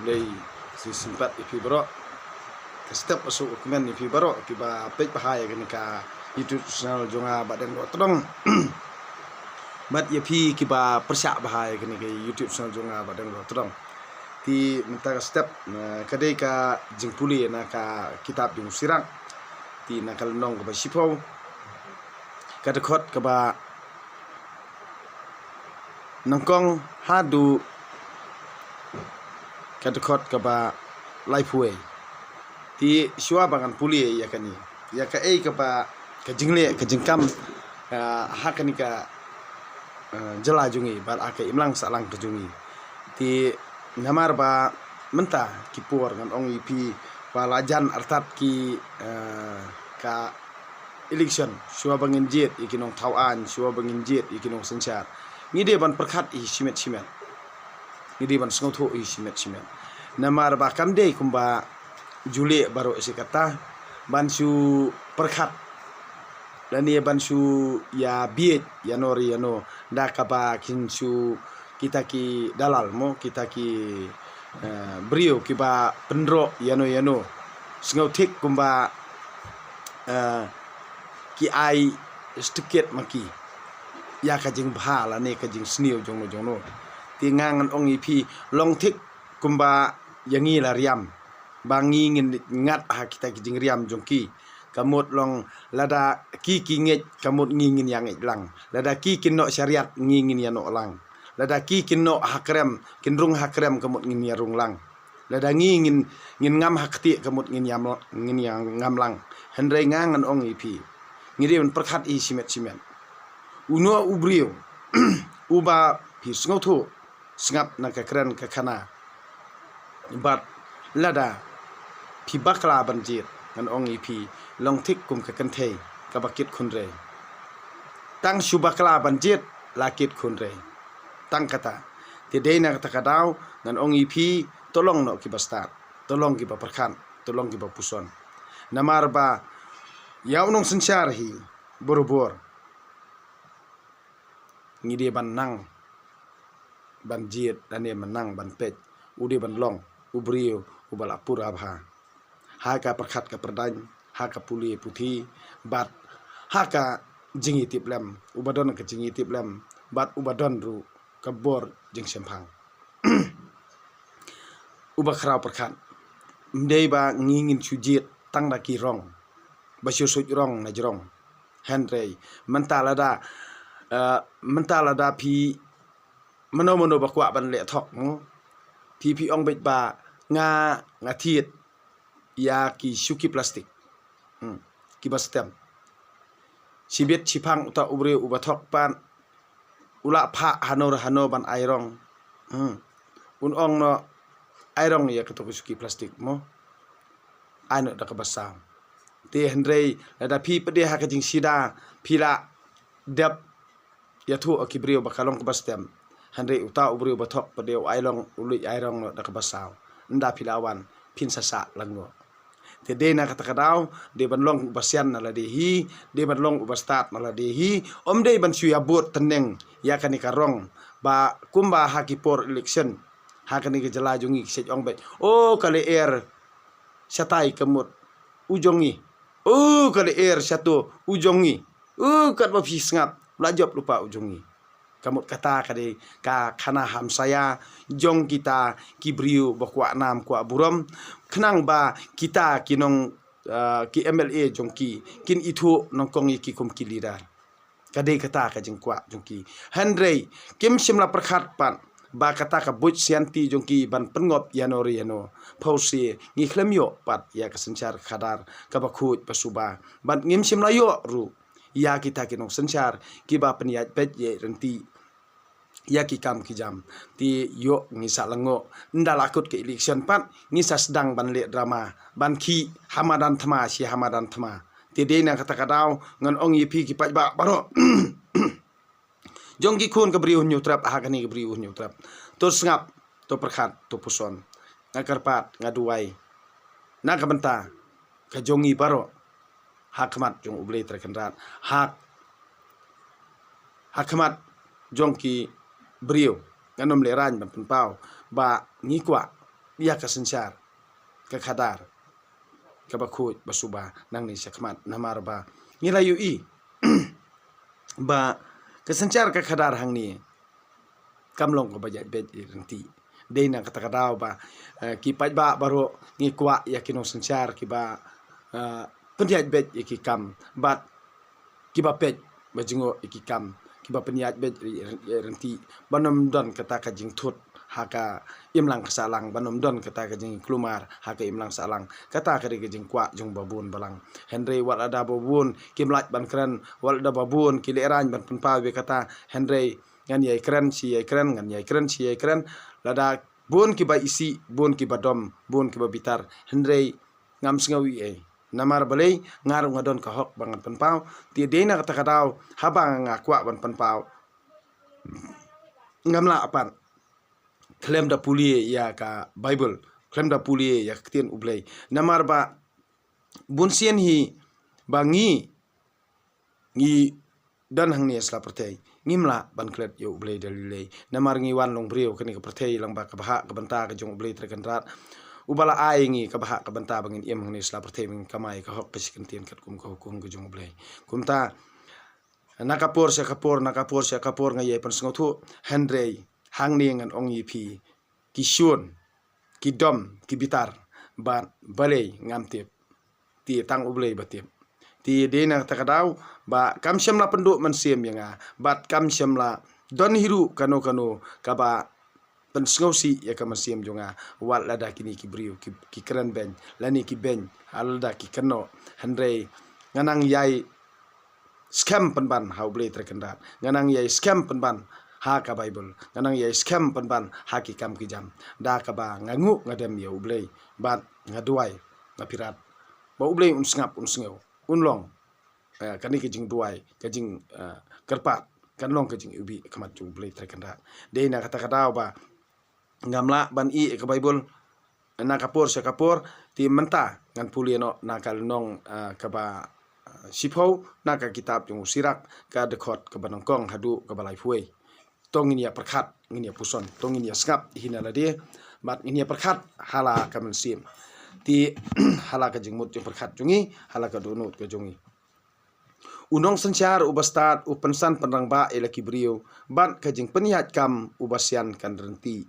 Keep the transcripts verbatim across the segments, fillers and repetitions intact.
Blei shisien pat ïa phi baroh. Ka step u sngewkmen ïa phi baroh kiba peit bha ïa kane ka YouTube channel jong nga Bahdeng Dohtdong. Bad ïa phi kiba pyrshah bha ïa kane ka YouTube channel jong nga Bahdeng Dohtdong. Te mynta ka step, eh, ka dei ka jingpule na ka kitab jong u Sirak. Te na ka lynnong kaba shiphew, ka dkhot kaba nyngkong haduh ka dkhot kaba laiphew. Te shuwa ba ngan pule ïa kane, ïa kaei kaba ka jingleh ka jingkam, ah, ha kane ka, ah, jylla jong ngi bad ha ka imlang sahlang ka jong ngi. Te namar ba mynta ki por ngan ong ïa phi ba la jan artat ki, ah, ka election, shuwa ba ngin jied ïa ki nongthaw aiñ, shuwa ba ngin jied ïa ki nongsynshar, ngi dei ban pyrkhat hi shimet shimet. Ngi dei ban sngewthuh hi shimet shimet. Namar ba kam dei kumba ju leh baroh shi katta ban shu pyrkhat lane ban shu ïa bieit ïano re ïano da kaba kin shu kita ki dalal mo, kita ki, eh, briew kiba pynroh ïano ïano, sngewthik kumba, eh, ki ai stiket ma ki ïa ka jingbha lane ka jingsniew jongno jongno. Te nga ngan ong ïa phi, long thik kumba ïa ngi la riam, ba ngi ngin ngat ha kita ki jingriam jong ki. Ka mut long lada ki ki ngeit, ka mut ngi ngin ïa ngeit lang. Lada ki kin noh shariat, ngi ngin ïa noh lang. Lada ki kin noh ha krem, kin rung ha krem, ka mut ngin ïa rung lang. Lada ngi ngin, ngin ngam ha ktieh, ka mut ngin ïa, ngin ïa ngam lang. Hynrei nga ngan ong ïa phi, ngi dei ban pyrkhat hi shimet shimet. Uno u briew uba phi sngewthuh sngap na ka kren ka khana. Bad lada phi bakla ban jied, ngan ong ïa phi, long thik kum ka kynthei kaba kit khun re. Tang shu bakla ban jied la kit khun re. Tang kata. Te dei na kata ka daw ngan ong ïa phi, to long noh kiba stad, to long kiba pyrkhat, to long kiba puson. Namar ba ïa u nongsynshar hi barabor ngi dei ban nang ban jied lane ban nang ban peit, u dei ban long u briew uba la pura bha ha ka pyrkhat ka pyrdaiñ, ha ka pule puthi, bad ha ka jingïatiplem, uba don ka jingïatiplem bad uba don ruh ka bor jingshemphang. Uba khraw pyrkhat, ym dei ba ngi ngin shu jied tang da ki rong, ba shu suid rong na jrong. Hynrei mynta lada, eh, mynta lada phi mano mano ba kwah ban leh thok mo, phi phi ong beit ba nga, nga thied ïa ki shuki plastik, hmm, kiba stem. Shibit shiphang uta u briew uba thok pat u la phah hano re hano ban ai rong. Hmm. Un ong noh, ai rong ïa kato ka shuki plastik mo, ai noh da kaba saw. Te hynrei lada phi pat dei ha ka jingsida, phi la dep ïathuh ïa ki briew ba ka long kaba stem. Hynrei uta u briew ba thok pat dei u ai long, u leit ai rong noh da kaba saw. Ynda phi la wan, phin sa sah lang noh. Te dei na kata ka daw, dei ban long uba sian na lade hi, dei ban long uba stad na lade hi, ym dei ban shu ïa bud tneng ïa kane ka rong, ba kumba ha ki por election, ha kane ka jylla jong ngi ki shu ong beit, o ka lyer shatai ka mut u jong ngi, o ka lyer shato u jong ngi, o katba phi sngap la jop lypa u jong ngi. Ka mut kata ka dei ka khana hamsaia jong kita ki briew ba kwah nam kwah burom, khnang ba kita ki nong, ah, ki M L A jong ki kin ithuh nyngkong ïa ki kum ki leader. Ka dei kata ka jingkwah jong ki. Hynrei kim shym la pyrkhat pat ba kata ka buit sianti jong ki ban pynngop ïano re ïano. Phewse ngi khlem ïoh pat ïa ka synshar khadar kaba khuid ba suba, bad ngim shym la ïoh ruh ïa kita ki nongsynshar kiba pynïaid peit ïaid ryntih ïa ki kam ki jam. Te ïoh ngi sah lyngngoh, ynda la kut ka election pat ngi sa sdang ban leh drama, ban khih ha madan thma shi ha madan thma. Te dei na kata ka daw ngan ong ïa phi ki paidbah baroh jong ki khun ka Bri U Hynñiewtrep ha kane ka Bri U Hynñiewtrep, to sngap, to pyrkhat, to puson. Nga kyrpad, nga duwai na ka bynta ka jong ngi baroh ha khmat jong U Blei Trai Kynrad, ha, ha khmat jong ki briew. Ngan ym lehraiñ ban pynpaw ba ngi kwah ïa ka synshar ka khadar kaba khuid ba suba nangne shakhmat, namar ba ngi la ïohi ba ka synshar ka khadar hangne kam long kaba ïaid beit ïaid ryntih. Dei na kata ka daw ba, eh, ki paidbah baroh ngi kwah ïa ki nongsynshar kiba, eh, pynïaid beit ïa ki kam bad kiba peit ba jngoh ïa ki kam, kiba pynïaid beit ïaid ryntih, ban ym don kata ka jingthut ha ka imlang ka sahlang, ban ym don kata ka jingklumar ha ka imlang sahlang. Kata ka dei ka jingkwah jong ba bun balang. Hynrei wat lada ba bun kim lah ban kren, wat lada ba bun ki lehraiñ ban pynpaw ïa kata, hynrei ngan ïai kren shi ïai kren, ngan ïai kren shi ïai kren. Lada bun kiba isih, bun kiba dom, bun kiba bitar, hynrei ngam sngew ei ei. Namar balei? Nga ruh nga don ka hok ba ngan pynpaw. Te dei na kata ka daw, haba nga kwah ban pynpaw, ngam lah pat khlem da pule ïa ka Baibl, khlem da pule ïa ka ktien U Blei. Namar ba bunsien hi ba ngi ngi don hangne ha sla pyrthei, ngim lah ban klet ïa U Blei da lei lei. Namar ngi wan long briew kane ka pyrthei lang ba ka bhah ka bynta ka jong U Blei Trai Kynrad, uba la ai ngi ka bhah ka bynta ba ngin im hangne ha sla pyrthei, ba ngin kamai ka hok ka shi kyntien katkum ka hukum ka jong U Blei. Kumta na ka por sha ka por, na ka por sha ka por nga ïai pynsngewthuh, hynrei hangne ngan ong ïa phi, ki shun, ki dom, ki bitar, bad balei ngam tip. Te tang U Blei ba tip. Te dei na kata ka daw ba kam shym la pynduh mynsiem ïa nga, bad kam shym la don hi ruh kano kano kaba pynsngewsih ïa ka mynsiem jong nga, wat lada kine ki briew ki, ki kren beiñ lane ki beiñ, ha lada ki kynnoh. Hynrei nga nang ïai skhem pynban ha U Blei Trai Kynrad, nga nang ïai skhem pynban ha ka Baibl, nga nang ïai skhem pynban ha ki kam ki jam, da kaba nga nguh nga dem ïa U Blei bad nga duwai, nga pyrkhat ba U Blei un sngap, un sngew, un long, eh, kane ka jingduwai, ka jing, eh, kyrpad kan long ka jingïohi ha khmat jong U Blei Trai Kynrad. Dei na kata ka daw ba ngam lah ban ïeh ïa ka Baibl na ka por sha ka por. Te mynta ngan pule noh na ka lynnong, ah, kaba, ah, shiphew na ka kitab jong u Sirak, ka dkhot kaba nyngkong haduh kaba laiphew wei. To ngin ïa pyrkhat, ngin ïa puson, to ngin ïa sngap hi na lade, bad ngin ïa pyrkhat ha la ka mynsiem. Te ha la ka jingmut jingpyrkhat jong ngi, ha la ka dohnud ka jong ngi. U nongsynshar uba stad u pynsan pynrangbah ïa la ki briew, bad ka jingpynïaid kam uba sian kan ryntih.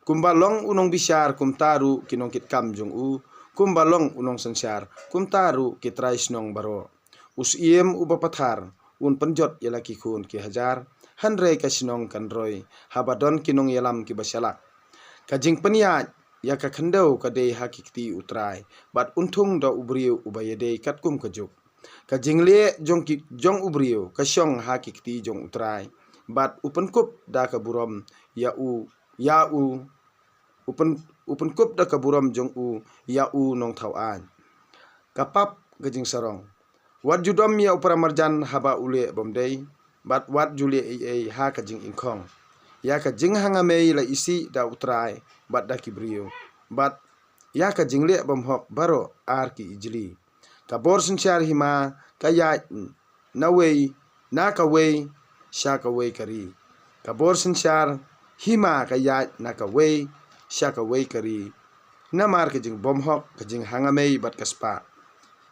Kumba long u nongbishar kumta ruh ki nongkitkam jong u, kumba long u nongsynshar kumta ruh ki trai shnong baroh. U syiem uba pathar un pynjot ïa la ki khun ki hajar, hynrei ka shnong kan roi haba don ki nongïalam kiba shalak. Ka jingpynïaid ïa ka khyndew ka dei ha ki kti U Trai, bad un thung da u briew uba ïadei katkum ka juk. Ka jingleh jong ki, jong u briew ka shong ha ki kti jong U Trai, bad u pynkup da ka burom ïa u, ïa u, u pyn, u pynkup da ka burom jong u ïa u nongthaw aiñ. Ka pap ka jingsarong. Wat ju dom ïa u paramarjan haba u leh bymdei, bad wat ju leh ei ei ha ka jingïngkhong. Ïa ka jinghanga mei la isih da U Trai bad da ki briew, bad ïa ka jingleh bymhok baroh ar ki ijli. Ka bor synshar hima ka ïaid nawei na kawei sha kawei ka ri. Ka bor synshar hima ka ïaid na kawei sha kawei ka ri. Namar ka jingbymhok, ka jinghanga mei bad ka spah.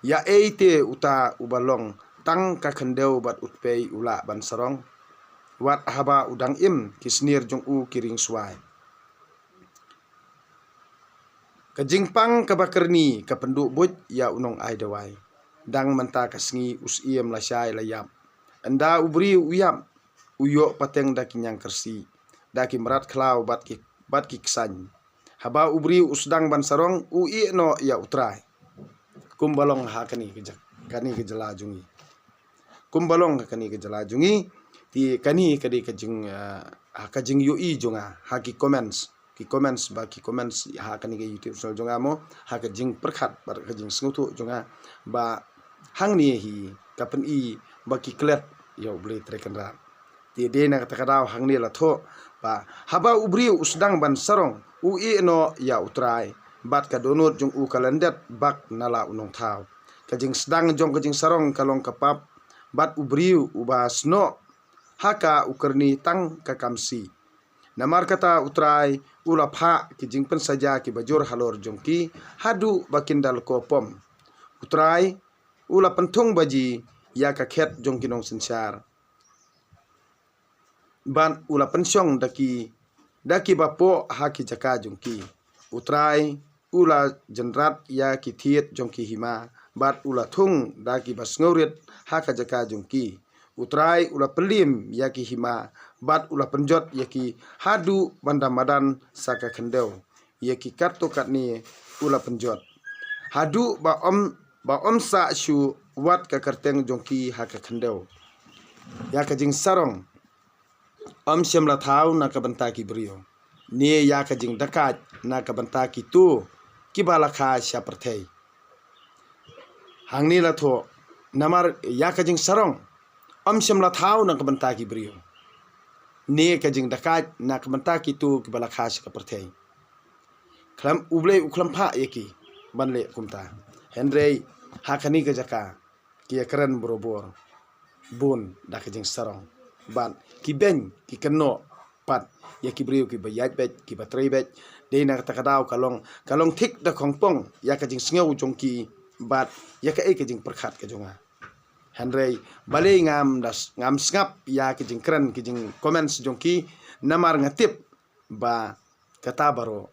Ïa ei te uta uba long tang ka khyndew bad u tpei u lah ban sarong? Wat haba u dang im ki snier jong u ki ring swai. Ka jingpang kaba kyrni ka pynduh buit ïa u nongai dawai. Dang mynta ka sngi u syiem lashai la ïap. Ynda u briew u ïap, u ïoh pateng da ki ñiangkyrsih, da ki mrad khlaw bad ki, bad ki ksain. Haba u briew u sdang ban sarong, u ïeh noh ïa U Trai. Kumba long ha kane ka ja, kane ka jylla jong ngi. Kumba long ha kane ka jylla jong ngi. Te kane ka dei ka jing, ah, ha ka jingïohi jong nga ha ki comments, ki comments ba ki comments ha kane ka YouTube channel jong nga mo, ha ka jingpyrkhat bad ka jingsngewthuh jong nga ba hangne hi ka pyni ba ki klet ïa U Blei Trai Kynrad. Te dei na kata ka daw hangne la thoh ba haba u briew u sdang ban sarong, u ïeh noh ïa U Trai, bad ka dohnud jong u ka lyndet bak na la u nongthaw. Ka jingsdang jong ka jingsarong ka long ka pap, bad u briew uba snoh ha ka u kyrni tang ka kamsi. Namar kata U Trai u la phah ki jingpynsaja kiba jur halor jong ki, haduh ba kin da lyngkhuh pom. U Trai u la pynthung baji ïa ka khet jong ki nongsynshar, bad u la pynshong da ki, da kiba poh ha ki jaka jong ki. U Trai u la jynrat ïa ki thied jong ki hima, bad u la thung da kiba sngewrit ha ka jaka jong ki. U Trai u la pynlim ïa ki hima, bad u la pynjot ïa ki haduh ban da madan sa ka khyndew. Ïa ki katto katne u la pynjot, haduh ba ym, ba ym sah shuh wat ka kyrteng jong ki ha ka khyndew. Ïa ka jingsarong ym shym la thaw na ka bynta ki briew, ne ïa ka jingdakaid na ka bynta kito kiba la kha sha pyrthei. Hangne la thoh, namar ïa ka jingsarong ym shym la thaw na ka bynta ki briew, ne ka jingdakaid na ka bynta kito kiba la kha sha ka pyrthei. Khlem, U Blei u khlem phah ïa ki ban leh kumta. Hynrei ha kane ka jaka ki ïakren barabor bun da ka jingsarong, bad ki beiñ, ki kynnoh pat ïa ki briew kiba ïaid beit, kiba trei beit. Dei na kata ka daw ka long, ka long thik da khongpong ïa ka jingsngew jong ki, bad ïa kaei ka jingpyrkhat ka jong nga. Hynrei balei ngam da s-, ngam sngap ïa ki jingkren, ki jingcomments jong ki, namar nga tip ba kata baroh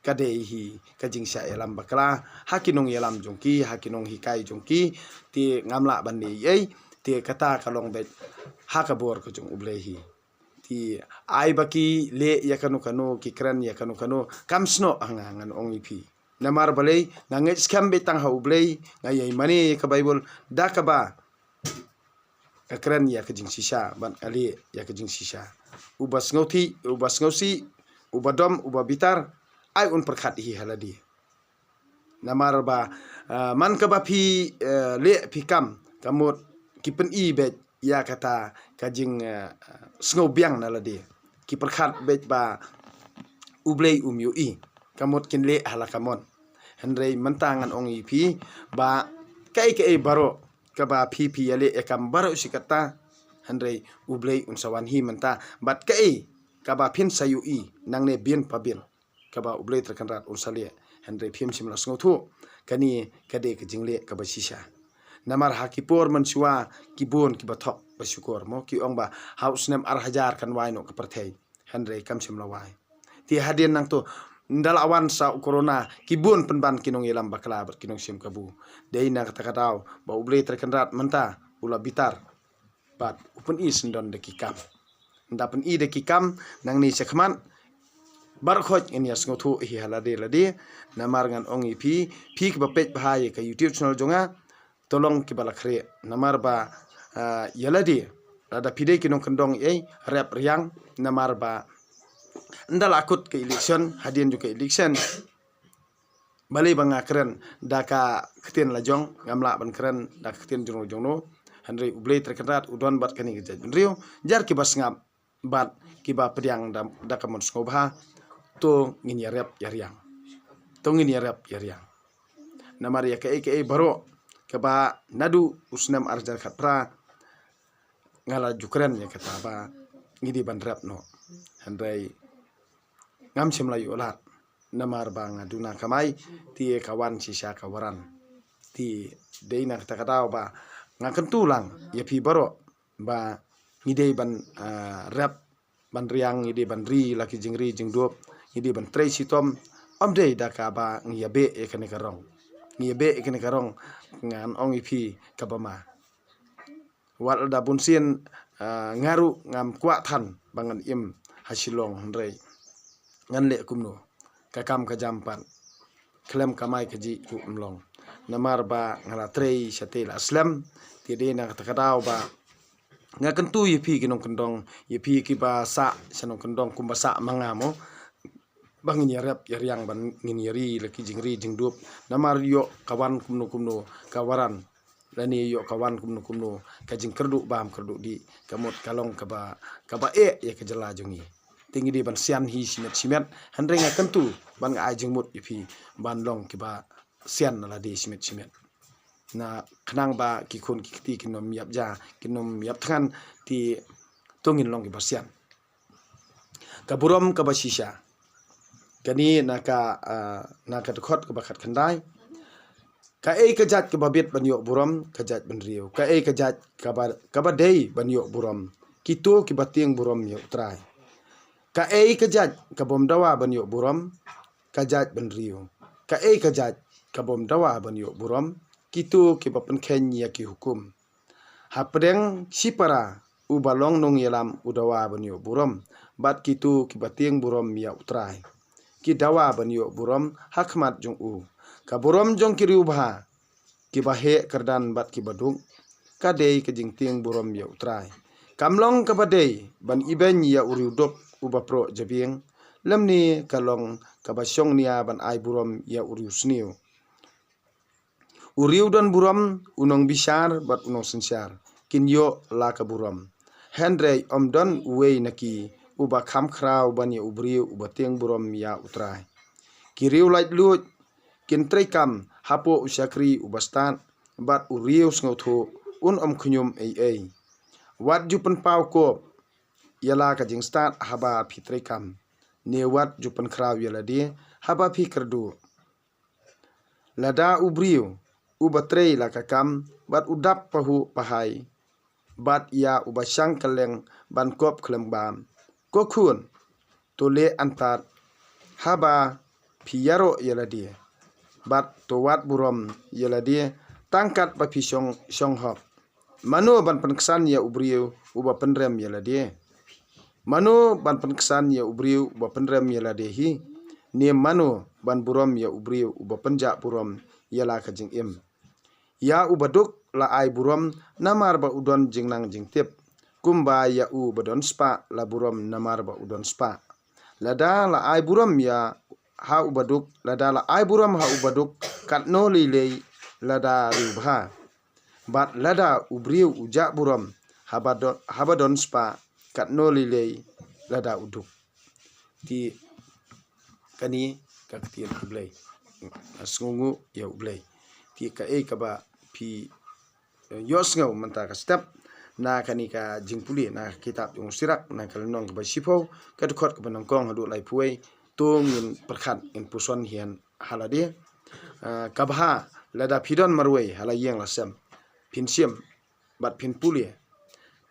ka dei hi ka jingshah ïalam bakla ha ki nongïalam jong ki, ha ki nonghikai jong ki. Te ngam lah ban leh ei, te kata ka long beit ha ka bor ka jong U Blei hi. Te ai ba ki leh ïa kano kano, ki kren ïa kano kano, kam snoh ha nga, ngan ong ïa phi. Namar balei? Nga ngeit skhem beit tang ha U Blei, nga ïai mane ïa ka Baibl da kaba ka kren ïa ka jingshisha, bad ka leh ïa ka jingshisha. Uba sngewthuh, uba sngewsih, uba dom, uba bitar, ai un pyrkhat hi ha lade. Namar ba, ah, man kaba phi, eh, leh phi kam, ka mut ki pyni beit ïa kata ka jing, eh, sngewbiang na lade. Ki pyrkhat beit ba U Blei um ïohi, ka mut kin leh ha la ka mon. Hynrei mynta ngan ong ïa phi ba kaei kaei baroh kaba phi phi ïaleh ïa kam baroh shi katta, hynrei U Blei un sa wan hi mynta. Bad kaei kaba phin sa ïohi nangne bian pa bian, kaba U Blei Trai Kynrad un sa leh, hynrei phim shym la sngewthuh. Kane ka dei ka jingleh kaba shisha. Namar ha ki por mynshuwa ki bun kiba thok ba shukor mo, ki ong ba ha u snem ar hajar kan wai noh ka pyrthei, hynrei kam shym la wai. Te hadien nangto, ynda la wan sa u corona, ki bun pynban ki nongïalam bakla bad ki nongshim kabu. Dei na kata ka daw ba U Blei Trai Kynrad mynta u la bitar, bad u pyni syndon da ki kam. Ynda pyni da ki kam nangne shakhmat, baroh khoit ngin ïa sngewthuh hi ha lade lade. Namar ngan ong ïa phi, phi kiba peit bha ïa ka YouTube channel jong nga, to long kiba la khreh. Namar ba, ah, ïa lade, lada phi dei ki nongkyndong ei, rep riang. Namar ba ynda la kut ka election, hadien jong ka election, balei ba nga kren da ka ktien la jong, ngam lah ban kren da ka ktien jong jong no. Hynrei U Blei Trai Kynrad u don bad kane ka jaitbynriew. Jar kiba sngap bad kiba pdiang da, da ka mon sngewbha, to ngin ïa rep ïa riang. To ngin ïa rep ïa riang. Namar ïa kaei kaei baroh kaba naduh u snem ar hajar khatphra nga la ju kren ïa kata ba ngi dei ban rep noh. Hynrei ngam shym la ïoh lad, namar ba nga duna kamai, te ka wan shisha ka waran. Te dei na kata ka daw ba nga kyntu lang ïa phi baroh ba ngi dei ban, ah, rep ban riang, ngi dei ban ri la ki jingri jingdup, ngi dei ban trei shitom. Ym dei da kaba ngi ïa beh ïa kane ka rong. Ngi ïa beh ïa kane ka rong, ngan ong ïa phi kaba ma. Wat lada bun sien, ah, nga ruh ngam kwah than ba ngan im ha Shillong, hynrei ngan leh kumno, ka kam ka jam pat, khlem kamai kajih ruh ym long. Namar ba nga la trei shatei la slem. Te dei na kata ka daw ba nga kyntu ïa phi ki nongkyndong, ïa phi kiba sah sha nongkyndong kumba sah ma nga mo, ba ngin ïa rep ïa riang, ba ngin ïa ri la ki jingri jingdup. Namar ïoh ka wan kumno kumno ka waran, lane ïoh ka wan kumno kumno ka jingkyrduh bam kyrduh dih, ka mut ka long kaba, kaba eh ïa ka jylla jong ngi. Te ngi dei ban sian hi shimet shimet. Hynrei nga kyntu ban nga ai jingmut ïa phi ban long kiba sian na lade shimet shimet. Na khnang ba ki khun ki kti kin ym ïap ja, kin ym ïap thngan, te to ngin long kiba sian. Ka burom kaba shisha. Kane na ka, ah, na ka dkhot kaba khatkhyndai. Kaei ka jait kaba bit ban ïoh burom, ka jait bynriew. Kaei ka jait kaba, kaba dei ban ïoh burom, kito kiba tieng burom ïa U Trai. Kaei ka jait kabym dawa ban ïoh burom, ka jait bynriew. Kaei ka jait kabym dawa ban ïoh burom, kito kiba pynkheiñ ïa ki hukum. Hapdeng shipara uba long nongïalam u dawa ban ïoh burom, bad kito kiba tieng burom ïa U Trai ki dawa ban ïoh burom ha khmat jong u. Ka burom jong ki riewbha, kiba heh kyrdan bad kiba duk, ka dei ka jingtieng burom ïa U Trai. Kam long kaba dei ban ibeiñ ïa u riew duk uba proh jabieng, lymne ka long kaba shong nia ban ai burom ïa u riew sniew. U riew don burom, u nongbishar bad u nongsynshar kin ïoh la ka burom. Hynrei ym don uwei na ki uba kham khraw ban ïa u briew uba tieng burom ïa U Trai. Ki riew laitluid kin treikam hapoh u shakri uba stad, bad u riew sngewthuh un ym khñium ei ei. Wat ju pynpaw kop ïa la ka jingstad haba phi treikam, ne wat ju pynkhraw ïa lade haba phi kyrduh. Lada u briew uba trei la ka kam bad u dap pahuh pahai, bad ïa uba shang kylleng ban kop khlem bam, ko khun, to leh antad haba phi ïaroh ïa lade, bad to wad burom ïa lade tang kat ba phi shong, shong hok. Mano ban pynksan ïa u briew uba pynrem ïa lade? Mano ban pynksan ïa u briew uba pynrem ïa lade hi? Ne mano ban burom ïa u briew uba pynjah burom ïa la ka jingim? Ïa uba duk la ai burom namar ba u don jingnang jingtip, kumba ïa uba don spah la burom namar ba u don spah. Lada la ai burom ïa ha uba duk, lada la ai burom ha uba duk, katno lei lei lada riewbha. Bad lada u briew u jah burom haba don, haba don spah, katno lei lei lada u duk. Te kane ka ktien U Blei. Sngewnguh ïa U Blei. Te kaei kaba phi, eh, ïohsngew mynta ka step na kane ka jingpule na ka kitab jong u Sirak, na ka lynnong kaba shiphew, ka dkhot kaba nyngkong haduh laiphew wei, to ngin pyrkhat, ngin puson hi ha lade. Ah, kaba ha, lada phi don marwei ha la ïing la sem, phin shim bad phin pule.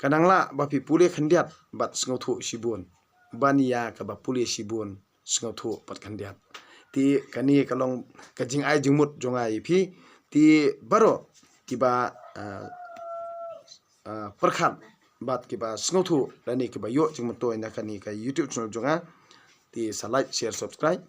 Ka nang lah ba phi pule khyndiat bad sngewthuh shibun, ban ïa kaba pule shibun sngewthuh bad khyndiat. Te kane ka long ka jingai jingmut jong nga ïa phi. Te baroh kiba, ah, ah, pyrkhat bad kiba sngewthuh lane kiba ïoh jingmyntoi na kane ka YouTube channel jong nga, te sa like, share, subscribe.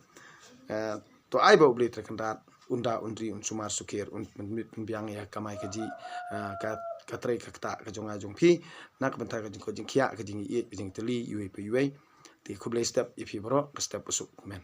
Ah, to ai ba U Blei Trai Kynrad un da, un ri, un sumar sukher, un pynmih pynbiang ïa ka kamai kajih, ah, ka, ka trei ka ktah ka jong nga jong phi, na ka bynta ka jingkoit jingkhiah, ka jingïeit, ka jingtylli iwei pa iwei. Te khublei step ïa phi baroh, ka step u suk, amen.